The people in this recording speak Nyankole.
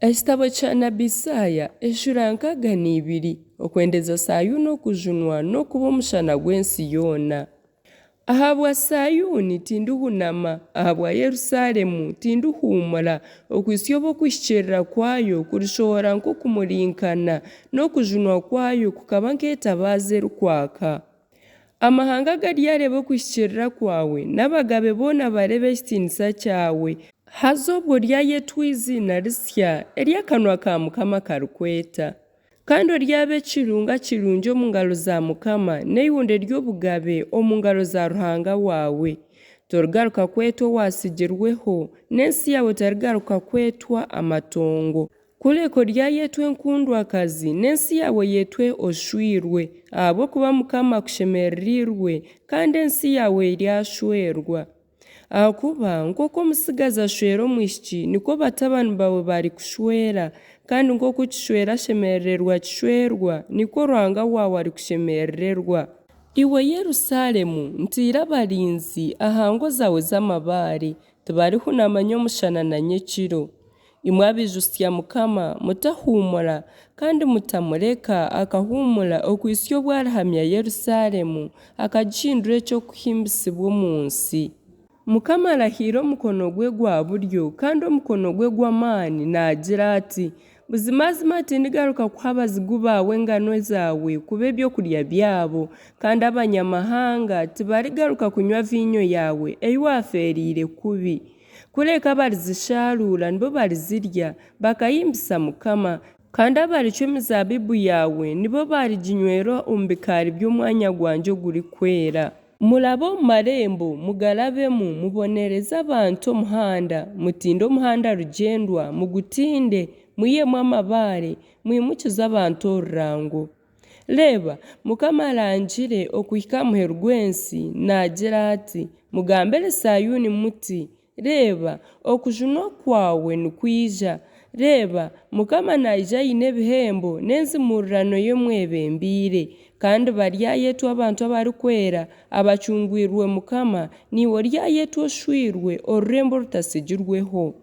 Ekitabo kya nabi Isaaya eshuura 62, Okwendeza Saayuuni okujunwa n'okuba omushana gw'ensi yoona. Ahabwa Saayuuni tindihunama, ahabwa Yerusaalemu tindihuumura, okuhitsya obu okuhikiirira kwayo kurishohora nk'okumurinkana, n'okujunwa kwayo kukaba nk'etabaaza erikwaka. Amahanga garyareeba okuhikiirira kwawe, n'abagabe boona bareebe ekitiinisa kyawe. Haza obwo oryayetwa eiziina risya eri akanwa ka Mukama karikweta. Kandi oryaba ekirunga kirungi omu ngaro za Mukama, n'eihunde ry'obugabe omu ngaro za Ruhanga waawe. Torigaruka kwetwa owaatsigirweho, n'ensi yaawe terigaruka kwetwa amatongo. Kureka oryayetwa enkundwakazi, n'ensi yaawe eyetwe oshweirwe, ahabw'okuba Mukama akushemerereirwe, kandi ensi yaawe eryashwerwa. Ahakuba nk'oku omutsigazi ashwera omwishiki, nikwo batabani baawe barikushwera, kandi nk'oku kishwera ashemerererwa kishwerwa, nikwo Ruhanga waawe arikushemerererwa. Iwe Yerusaalemu, ntaire abarinzi aha ngo zaawe z'amabaare, tibarihunama nyomushana na nyekiro. Imwe abaijutsya Mukama, mutahuumura, kandi mutamureka akahuumura okuhitsya obu arihamya Yerusalemu, akagihindura eky'okuhimbisibwa omu nsi. Mukama arahiire omukono gwe gwa buryo, kandi omukono gwe gw'amaani, naagira ati, Buzimazima tindigaruka kuha abazigu baawe engano zaawe kuba ebyokurya byabo, kandi abanyamahanga tibarigaruka kunywa viinyo yaawe ei waafeereire kubi. Kureka abarizishaaruura nibo barizirya, bakahimbisa Mukama, kandi abaricwa emizaabibu yaawe nibo bariginywera omu bikaari by'omwanya gwangye ogurikwera. Murabe omu marembo, mugarabemu, mubonereze abantu omuhanda, mutinde omuhanda rugyendwa, mugutinde, mwihemu amabaare, mwimukize abantu orurango. Reeba, Mukama arangire okuhika aha muheru gw'ensi, naagira ati, Mugambire Saayuuni muti, Reeba, okujunwa kwawe nikwija. Reeba, Mukama naija aine ebihembo n'enzimuurirano ye emwebembeire. Kandi baryayetwa abantu abarikwera, abacungwirwe Mukama, naiwe oryayetwa oshweirwe, orurembo orutatsigirweho.